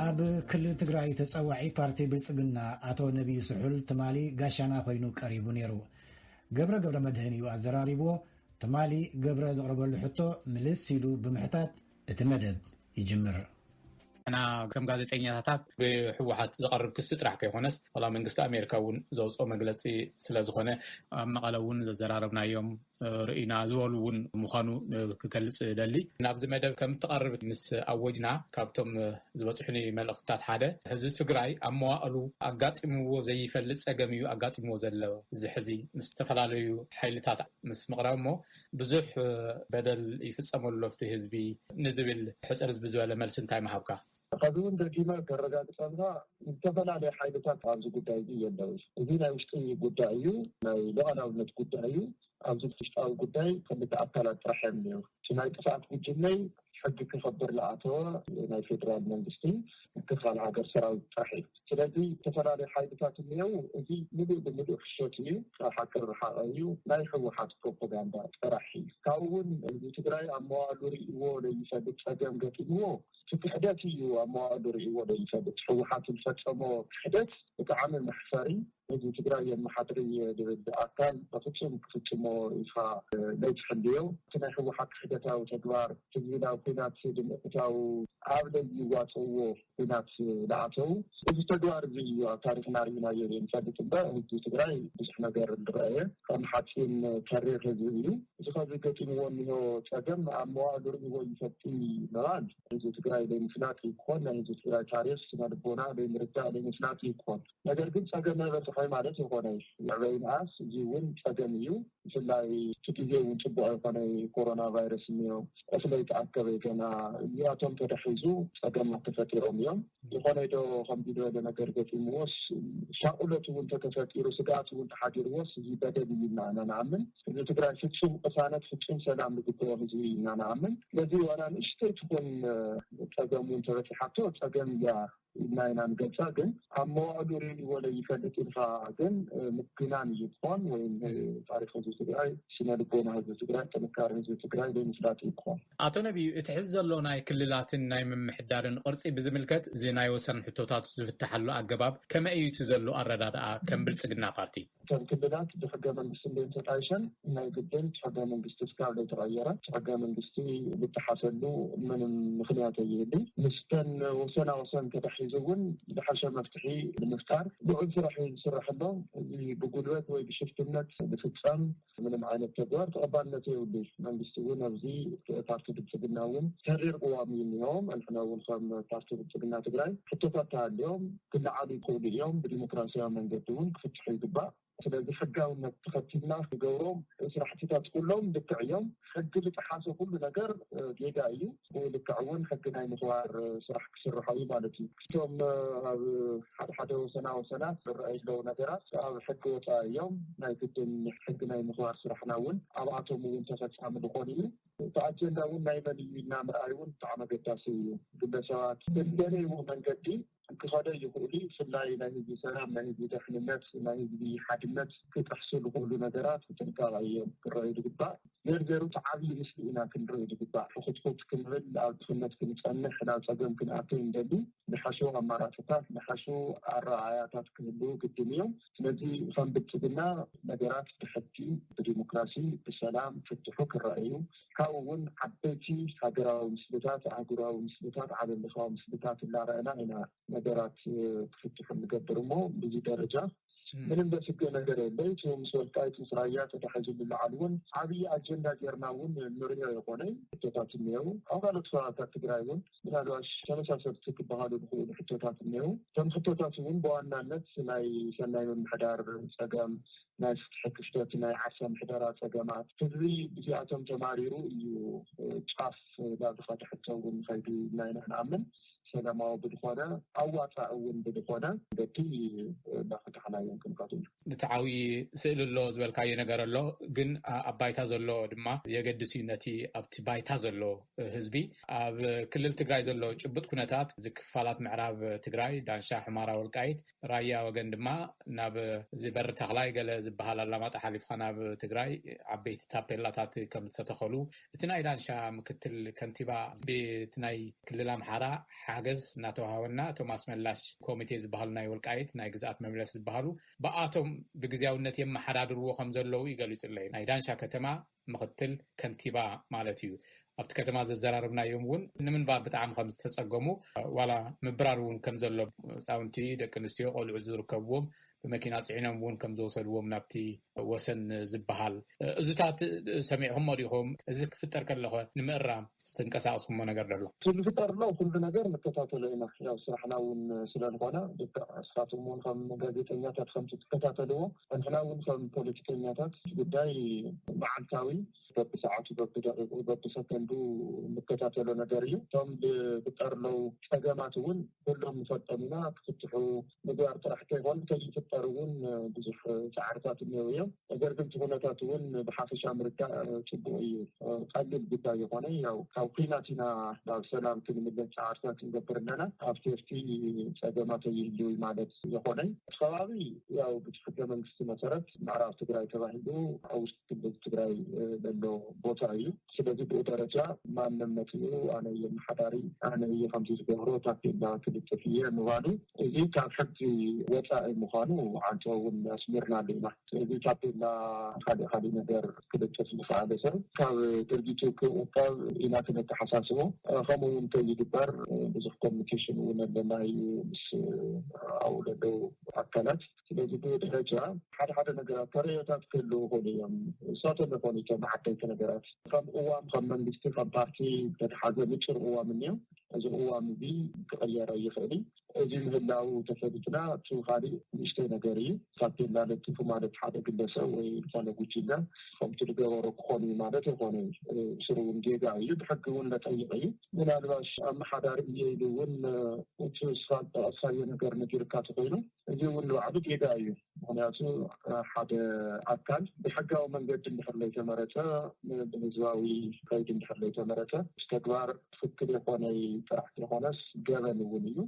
ኣብ ክልል ትግራይ ተጸዋዒ ፓርቲ ብልጽግና ኣቶ ነቢዩ ስሑል ትማሊ ጋሻና ኮይኑ ቀሪቡ ነይሩ። ገብረ ገብረ መድህን እዩ ኣዘራሪብዎ። ትማሊ ገብረ ዘቕረበሉ ሕቶ ምልስ ኢሉ ብምሕታት እቲ መደብ ይጅምር። እና ከም ጋዜጠኛታት ብህወሓት ዝቐርብ ክሲ ጥራሕ ከይኮነስ ዋላ መንግስቲ ኣሜሪካ እውን ዘውፅኦ መግለፂ ስለዝኾነ ኣብ መቐለ እውን ዘዘራረብናዮም ርኢና ዝበሉ እውን ምዃኑ ክገልፅ ደሊ። ናብዚ መደብ ከም እትቐርብ ምስ ኣወጅና ካብቶም ዝበፅሑኒ መልእኽትታት ሓደ ህዝቢ ትግራይ ኣብ መዋእሉ ኣጋጢምዎ ዘይፈልጥ ፀገም እዩ ኣጋጢምዎ ዘሎ። እዚ ሕዚ ምስ ዝተፈላለዩ ሓይልታት ምስ ምቕራብ እሞ ብዙሕ በደል ይፍፀመሉ ኣብቲ ህዝቢ ንዝብል ሕፅር ዝበለ መልሲ እንታይ ምሃብካ? ከዚ እውን ደጊመ ከረጋግፀልካ ዝተፈላለዩ ሓይልታት ኣብዚ ጉዳይ እዚ የለው። እዚ ናይ ውሽጢ ጉዳይ እዩ፣ ናይ ሉዓላውነት ጉዳይ እዩ። ኣብዚ ውሽጣዊ ጉዳይ ክልተ ኣካላት ጥራሕ እዮም እኒአው። እቲ ናይ ጥፍኣት ጉጅለይ ሕጊ ክኸብር ዝኣተወ ናይ ፌደራል መንግስቲ ምክልኻል ሃገር ሰራዊት ጥራሕ እዩ። ስለዚ ዝተፈላለዩ ሓይልታት እኒአው። እዚ ምሉእ ብምሉእ ሕሸት እዩ፣ ካብ ሓቂ ርሓቐ እዩ፣ ናይ ህወሓት ፕሮፓጋንዳ ጥራሕ እዩ። ካብኡ እውን ህዝቢ ትግራይ ኣብ መዋእሉ ርእይዎ ዘይፈልጥ ፀገም ገጢምዎ እቲ ክሕደት እዩ። ኣብ መዋእሉ ርእይዎ ዘይፈልጥ ህወሓት ዝፈፀሞ ክሕደት ብጣዕሚ መሕፈሪ። ህዝቢ ትግራይ የመሓድር እየ ዝብል ኣካል በፍፁም ክፍፅሞ ኢልካ ለይትሕልዮ። እቲ ናይ ህወሓት ክሕደታዊ ተግባር ህዝቢ ናብ ኲናት ብምእታው ኣብ ለይዋፅእዎ ኲናት ዝኣተው። እዚ ተግባር እዚ እዩ ኣብ ታሪኽና ርኢናዮ ዘይንፈልጥ እምበር ህዝቢ ትግራይ ብዙሕ ነገር ዝረኣየ ከም ሓፂን ተሪር ህዝቢ እዩ። እዚ ከዚ ገጢምዎ እኒሆ ፀገም ኣብ መዋእሉ ርእይዎ ይፈጢ ምባል ህዝቢ ትግራይ ዘይምፍላጥ ይኮን፣ ናይ ህዝቢ ትግራይ ታሪኽ ስነ ልቦና ዘይምርዳእ ዘይምፍላጥ ይኮን። ነገር ግን ፀገም ኣይበፅሖይ ማለት ይኾነ ይዕበይንኣስ እዚ እውን ፀገም እዩ። ብፍላይ እቲ ግዜ እውን ፅቡቅ ኣይኮነ፣ ኮሮና ቫይረስ እኒኦ፣ ቁስለ ይተኣከበ ገና እዚኣቶም ተደሒዙ ፀገማት ተፈጢሮም እዮም። ዝኾነ ዶ ከምዚ ዝበለ ነገር ገጢምዎስ ሻቁለት እውን ተተፈጢሩ ስግኣት እውን ተሓዲርዎስ እዚ በደል እዩ ኢና ኢና ንኣምን። ህዝቢ ትግራይ ፍፁም ቅሳነት ፍፁም ሰላም ዝግበኦ ህዝቢ እዩ ኢና ንኣምን። ስለዚ ዋላ ንእሽተይ ትኹን ፀገም እውን ተበፂሓቶ ፀገም እያ ኢልና ኢና ንገልፃ። ግን ኣብ መዋእሉ ርእይዎ ዘይፈልጥ ኢልካ ግን ምግናን እዩ ክኾን ወይም ታሪክ ህዝቢ ትግራይ ስነ ልቦና ህዝቢ ትግራይ ጥንካሬ ህዝቢ ትግራይ ዘይምፍላጥ እዩ ክኾን። ኣቶ ነቢዩ እቲ ሕዚ ዘሎ ናይ ክልላትን ናይ ምምሕዳርን ቅርፂ ብዝምልከት እዚ ናይ ወሰን ሕቶታት ዝፍትሓሉ ኣገባብ ከመይ እዩ እቲ ዘሎ ኣረዳድኣ ከም ብልፅግና ፓርቲ? እተን ክልላት ብሕገ መንግስቲ እንዴን ተጣይሸን ናይ ግድን ሕገ መንግስቲ እስካብ ዘይተቐየረ ሕገ መንግስቲ ዝጠሓሰሉ ምንም ምክንያት ኣይህሉ። ምስተን ወሰና ወሰን ተታሒዙ እውን ዝሓሸ መፍትሒ ንምፍጣር ልዑል ስራሕ እዩ ዝስራሕ ኣሎ። እዚ ብጉልበት ወይ ብሽፍትነት ዝፍፀም ምንም ዓይነት ተግባር ተቐባልነት የብሉ። መንግስቲ እውን ኣብዚ ፓርቲ ብልፅግና እውን ተሪር ቅዋም እዩ እኒኦም። ንሕና እውን ከም ፓርቲ ብልፅግና ትግራይ ሕቶታት ተሃልዮም ክለዓሉ ይኽእሉ እዮም። ብዲሞክራሲያዊ መንገዲ እውን ክፍትሑ ይግባእ። ስለዚ ሕጋውነት ተኸቲልና ክገብሮም ስራሕትታት ኩሎም ልክዕ እዮም። ሕጊ ዝጠሓሰ ኩሉ ነገር ጌጋ እዩ። ብልክዕ እውን ሕጊ ናይ ምኽባር ስራሕ ክስርሖ እዩ ማለት እዩ። እቶም ኣብ ሓደ ሓደ ወሰና ወሰናት ዝረኣዩ ዘለዉ ነገራት ኣብ ሕጊ ወፃኢ እዮም። ናይ ግድን ሕጊ ናይ ምኽባር ስራሕና እውን ኣብኣቶም እውን ተፈፃሚ ዝኾን እዩ። እቲ ኣጀንዳ እውን ናይ መን እዩ ኢልና ምርኣይ እውን ብጣዕሚ ኣገዳሲ እዩ። ግለሰባት ብዝደለይዎ መንገዲ ክኸደ ይኽእሉ። ብፍላይ ናይ ህዝቢ ሰላም፣ ናይ ህዝቢ ደሕንነት፣ ናይ ህዝቢ ሓድነት ክጥሕሱ ዝኽእሉ ነገራት ብጥንቃቐ እዮም ክረኣዩ ዝግባእ። ዘርዘሩ እቲ ዓብዪ ምስሊ ኢና ክንርኢ ዝግባእ። ሕኹትኩት ክንብል፣ ኣብ ድኽነት ክንፀንሕ፣ ናብ ፀገም ክንኣቱ እንደሊ፣ ዝሓሹ ኣማራፅታት፣ ዝሓሹ ኣረኣእያታት ክህልዉ ግድን እዮም። ስለዚ ከም ብልፅግና ነገራት ብሕጊ፣ ብዲሞክራሲ፣ ብሰላም ፍትሑ ክረኣዩ፣ ካብኡ እውን ዓበይቲ ሃገራዊ ምስልታት፣ ኣህጉራዊ ምስልታት፣ ዓለም ለኻዊ ምስልታት እናረኣና ኢና ነገራት ክፍትሑ ንገብር እሞ ብዙ ደረጃ ምንም ዘስግእ ነገር የለ። እቲ ምስ ወልቃይት ምስ ራያ ተታሒዙ ብላዕሊ እውን ዓብዪ ኣጀንዳ ጌርና እውን ንሪኦ የኮነይ። ሕቶታት እኒአው ኣብ ካልኦት ከባብታት ትግራይ እውን ምናልባሽ ተመሳሰልቲ ክበሃሉ ዝኽእሉ ሕቶታት እኒአው። እቶም ሕቶታት እውን ብዋናነት ናይ ሰናይ ምምሕዳር ፀገም፣ ናይ ፍትሒ ክፍተት፣ ናይ ዓርሰ ምሕደራ ፀገማት ህዝቢ ብዚኣቶም ተማሪሩ እዩ ጫፍ ናብ ዝኸደ ሕቶ እውን ንኸይዱ ኢልና ኢና ንኣምን። ሰላማዊ ብዝኾነ ኣዋፃእ እውን ብዝኾነ መንገዲ እናፈታሕናዮም ክንቀፅል። እቲ ዓብዪ ስእሊ ኣሎ ዝበልካዮ ነገር ኣሎ፣ ግን ኣብ ባይታ ዘሎ ድማ የገድስ እዩ። ነቲ ኣብቲ ባይታ ዘሎ ህዝቢ ኣብ ክልል ትግራይ ዘሎ ጭቡጥ ኩነታት እዚ ክፋላት ምዕራብ ትግራይ ዳንሻ፣ ሕማራ፣ ወልቃይት፣ ራያ ወገን ድማ ናብ እዚ በሪ ተኽላይ ገለ ዝበሃል ኣላማጣ ሓሊፍካ ናብ ትግራይ ዓበይቲ ታፔላታት ከም ዝተተኸሉ እቲ ናይ ዳንሻ ምክትል ከንቲባ ብቲ ናይ ክልል ኣምሓራ ሓገዝ እናተዋሃበና፣ እቶም ኣስመላሽ ኮሚቴ ዝበሃሉ ናይ ወልቃይት ናይ ግዝኣት መምለስ ዝበሃሉ ብኣቶም ብግዜያውነት የመሓዳድርዎ ከም ዘለዉ ይገልጽለይ። ናይ ዳንሻ ከተማ ምኽትል ከንቲባ ማለት እዩ። ኣብቲ ከተማ ዘዘራረብናዮም እውን ንምንባር ብጣዕሚ ከም ዝተጸገሙ፣ ዋላ ምብራር እውን ከም ዘሎ፣ ህጻውንቲ፣ ደቂ ኣንስትዮ፣ ቆልዑ ዝርከብዎም፣ ብመኪና ጽዒኖም እውን ከም ዘወሰድዎም ናብቲ ወሰን ዝበሃል፣ እዚታት ሰሚዕኹሞ ዲኹም? እዚ ክፍጠር ከለኸ ንምእራም ዝተንቀሳቐስኩሞ ነገር ደሎ? እቲ ዝፍጠር ኣሎ ኩሉ ነገር ንከታተሎ ኢና። ያው ስራሕና እውን ስለዝኾነ፣ ልክዕ ንስኻትኩም እውን ከም ጋዜጠኛታት ከምቲ ትከታተልዎ፣ ንሕና እውን ከም ፖለቲከኛታት ጉዳይ መዓልታዊ፣ በብሰዓቱ፣ በብደቂቁ፣ በብሰከንዱ እንከታተሎ ነገር እዩ። እቶም ዝፍጠር ኣለዉ ጸገማት እውን ኩሎም ንፈልጦም ኢና። ክፍትሑ ምግባር ጥራሕ ከይኮነ፣ ከይፍጠር እውን ብዙሕ ጻዕርታት እኒአው እዮም። ነገር ግን እቲ ኩነታት እውን ብሓፈሻ ምርዳእ ጽቡቅ እዩ። ቀሊል ጉዳይ ይኾነ፣ ያው ካብ ኲናት ኢና ናብ ሰላም ክንምለስ ጻዕርታት ንገብር ኣለና። ኣብ ሴፍቲ ጸገማት ኣይህልው ማለት ይኾነ። እቲ ከባቢ ያው ብቲ ሕገ መንግስቲ መሰረት ምዕራብ ትግራይ ተባሂሉ ኣብ ውሽጢ ክልል ትግራይ ዘሎ ቦታ እዩ። ስለዚ ብኡ ደረጃ ማንም መጺኡ ኣነ እየ መሓዳሪ፣ ኣነ እየ ከምዚ ዝገብሮ፣ ታፔላ ክልጥፍ እየ ምባሉ፣ እዚ ካብ ሕጊ ወጻኢ ምዃኑ ዓንቶ እውን ኣስሚርናሉ ኢና። ስለዚ ታፔላ ካልእ ካልእ ነገር ክልጥፍ ዝኸኣለ ሰብ ካብ ድርጊቱ ክቑጠብ ኢና ክነተሓሳስቦ። ከምኡ እውን ከይግበር ብዙሕ ኮሚኒኬሽን እውን ኣለና እዩ ምስ ኣብኡ ዘለዉ ኣካላት። ስለዚ ብኡ ደረጃ ሓደ ሓደ ነገራት ተርእዮታት ክህልዉ ይኽእሉ እዮም። ንሳቶም ይኾኑ እቶም ዓበይቲ ነገራት። ከም ቅዋም፣ ከም መንግስቲ፣ ከም ፓርቲ ዝተተሓዘ ንጹር ቅዋም እኒኦ። እዚ ቅዋም እዚ ክቕየር ኣይኽእል እዩ። እዚ ምህላው ተፈሊጥና፣ እቲ ካሊእ ንእሽተይ ነገር እዩ። ታፔላ ለጢፉ ማለት ሓደ ግለሰብ ወይ ዝኾነ ጉጅለ ከምቲ ዝገበሮ ክኾን እዩ ማለት ኣይኮነን። ስሩ እውን ጌጋ እዩ። ብሕጊ እውን ለጠይቕ እዩ። ምናልባሽ ኣመሓዳሪ እየ ኢሉ እውን እቲ ንስኻ ዝጠቐስካዮ ነገር ነጊርካ ተኾይኑ፣ እዚ እውን ንባዕሉ ጌጋ እዩ። ምኽንያቱ ሓደ ኣካል ብሕጋዊ መንገዲ እንድሕር ለይተመረጸ፣ ብህዝባዊ ከይዲ እንድሕር ለይተመረጸ፣ ተግባር ትኽክል የኾነይ ጥራሕ ዘይኾነስ ገበን እውን እዩ፣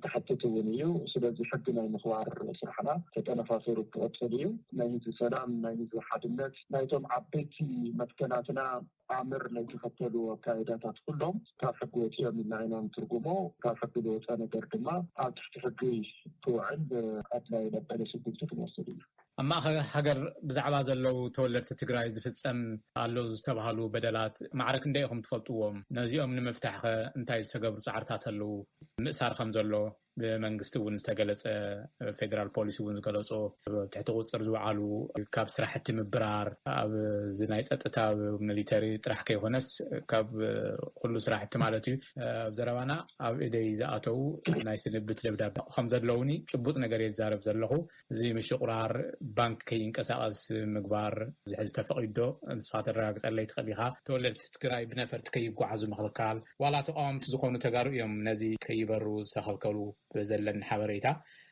ተሐትት እውን እዩ። ስለዚ ሕጊ ናይ ምኽባር ስራሕና ተጠናኻፊሩ ክቐጽል እዩ። ናይ ህዝቢ ሰላም፣ ናይ ህዝቢ ሓድነት፣ ናይቶም ዓበይቲ መትከላትና ኣምር ናይ ተኸተሉ ኣካይዳታት ኩሎም ካብ ሕጊ ወፂኦም ኢልና ኢና ንትርጉሞ። ካብ ሕጊ ዝወፀ ነገር ድማ ኣብ ትሕቲ ሕጊ ክውዕል ኣድላይ መበለ ስጉምቲ ክንወስድ ኢና። ኣብ ማእኸል ሃገር ብዛዕባ ዘለዉ ተወለድቲ ትግራይ ዝፍፀም ኣሎ ዝተባህሉ በደላት ማዕረ ክንደይ ኢኹም ትፈልጥዎም? ነዚኦም ንምፍታሕኸ እንታይ ዝተገብሩ ፃዕርታት ኣለዉ? ምእሳር ከም ዘሎ ብመንግስቲ እውን ዝተገለፀ፣ ፌደራል ፖሊስ እውን ዝገለፆ፣ ትሕቲ ቁፅር ዝወዓሉ፣ ካብ ስራሕቲ ምብራር፣ ኣብዚ ናይ ፀጥታ፣ ሚሊተሪ ጥራሕ ከይኮነስ ካብ ኩሉ ስራሕቲ ማለት እዩ። ኣብ ዘረባና ኣብ ኢደይ ዝኣተው ናይ ስንብት ደብዳቤ ከም ዘለውኒ ጭቡጥ ነገር የዛረብ ዘለኹ። እዚ ምሽቁራር ባንክ ከይንቀሳቀስ ምግባር፣ እዚ ሕዚ ተፈቒዶ ንስኻ ተረጋግፀለይ ትኽእል ኢኻ። ተወለድቲ ትግራይ ብነፈርቲ ከይጓዓዙ ምኽልካል፣ ዋላ ተቃወምቲ ዝኾኑ ተጋሩ እዮም ነዚ ከይበሩ ዝተኸልከሉ ብዘለኒ ሓበሬታ።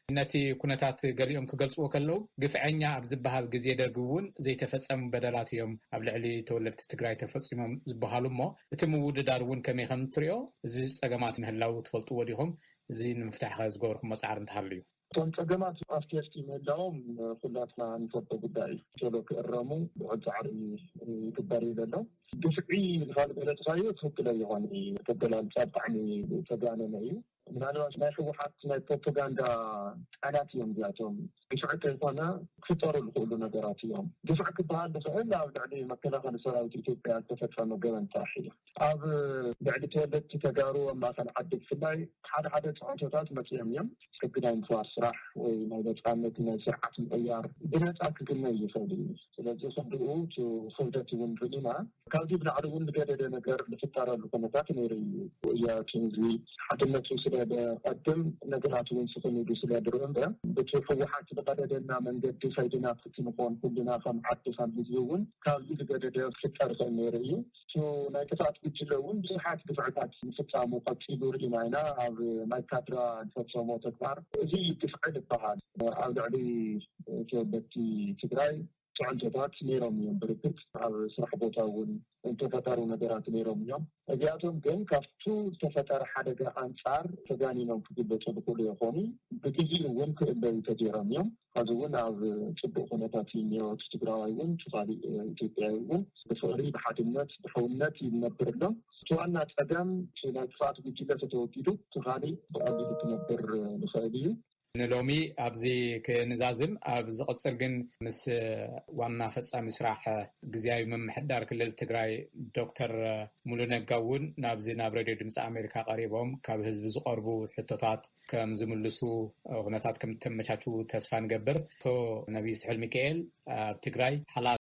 ነቲ ኩነታት ገሊኦም ክገልጽዎ ከለዉ፣ ግፍዐኛ ኣብ ዝበሃል ግዜ ደርጊ እውን ዘይተፈጸሙ በደላት እዮም ኣብ ልዕሊ ተወለድቲ ትግራይ ተፈጺሞም ዝበሃሉ እሞ፣ እቲ ምውድዳር እውን ከመይ ከም እትሪኦ፣ እዚ ጸገማት ምህላዉ ትፈልጥዎ ዲኹም? እዚ ንምፍታሕ ከ ዝገበርኩሞ ጻዕሪ እንተሃልዩ? እቶም ጸገማት ኣብቲ እስቲ ምህላዎም ኩላትና ንፈልጦ ጉዳይ እዩ። ቶሎ ክእረሙ ልዑል ጻዕሪ ይግበር እዩ ዘሎ። ግፍዒ ኢልካ ዝበለጽካዮ ትኽክል ኣይኾነ እዩ። ተገላልጻ ብጣዕሚ ዝተጋነነ እዩ። ምናልባት ናይ ህወሓት ናይ ፕሮፓጋንዳ ቃላት እዮም እዚኣቶም። ግፍዒ ከይኮነ ክፍጠሩ ዝኽእሉ ነገራት እዮም። ግፍዒ ክበሃል ዝኽእል ኣብ ልዕሊ መከላኸሊ ሰራዊት ኢትዮጵያ ዝተፈጸመ ገበን ጥራሕ እዩ። ኣብ ልዕሊ ተወለድቲ ተጋሩ ኣብ ማእኸል ዓዲ ብፍላይ ሓደ ሓደ ፅዕንቶታት መፂኦም እዮም። ሕጊ ናይ ምኽባር ስራሕ ወይ ናይ ነፃነት ናይ ስርዓት ምቕያር ብነፃ ክግነ ይኽእል እዩ። ስለዚ ክንድኡ እቲ ክብደት እውን ርኢና ካብዚ ብላዕሊ እውን ዝገደደ ነገር ዝፍጠረሉ ኩነታት ነይሩ እዩ። ወያነ ህዝቢ ሓድነቱ ስለ ዘቐድም ነገራት እውን ስኽን ኢሉ ስለ ዝርኢ እምበር፣ በቲ ህወሓት ዝቐደደና መንገዲ ከይድና ክፍቲ ንኾን ኩልና ከም ዓዲ ከም ህዝቢ እውን ካብዚ ዝገደደ ክፍጠር ይኽእል ነይሩ እዩ። እቲ ናይ ጥፍኣት ጉጅለ እውን ብዙሓት ግፍዕታት ምፍፃሙ ቀፂሉ ርኢና ኢና። ኣብ ማይካድራ ዝፈፀሞ ተግባር እዚ ግፍዒ ዝበሃል ኣብ ልዕሊ ተወለድቲ ትግራይ ፅዕንቶታት ነይሮም እዮም። ብርግፅ ኣብ ስራሕ ቦታ እውን እንተፈጠሩ ነገራት ነይሮም እዮም። እዚኣቶም ግን ካብቱ ዝተፈጠረ ሓደጋ ኣንጻር ተጋኒኖም ክግለጹ ዝኽእሉ ይኾኑ። ብግዜኡ እውን ክእለዩ ተገይሮም እዮም። ሐዚ እውን ኣብ ጽቡቕ ኩነታት እዩ እኒኦ። እቲ ትግራዋይ እውን እቲ ካሊእ ኢትዮጵያዊ እውን ብፍቕሪ፣ ብሓድነት፣ ብሕውነት ይነብር ኣሎ። እቲ ዋና ጸገም እቲ ናይ ክፍኣት ጉጅለ ተተወጊዱ እቲ ካሊእ ብቐሊሉ ክነብር ዝኽእል እዩ። ንሎሚ ኣብዚ ክንዛዝም፣ ኣብ ዝቕጽል ግን ምስ ዋና ፈጻሚ ስራሕ ግዝያዊ ምምሕዳር ክልል ትግራይ ዶክተር ሙሉ ነጋ እውን ናብዚ ናብ ሬድዮ ድምፂ ኣሜሪካ ቀሪቦም ካብ ህዝቢ ዝቐርቡ ሕቶታት ከም ዝምልሱ ኩነታት ከም ተመቻችዉ ተስፋ ንገብር። ኣቶ ነቢይ ስሑል ሚካኤል ኣብ ትግራይ ሓላፊ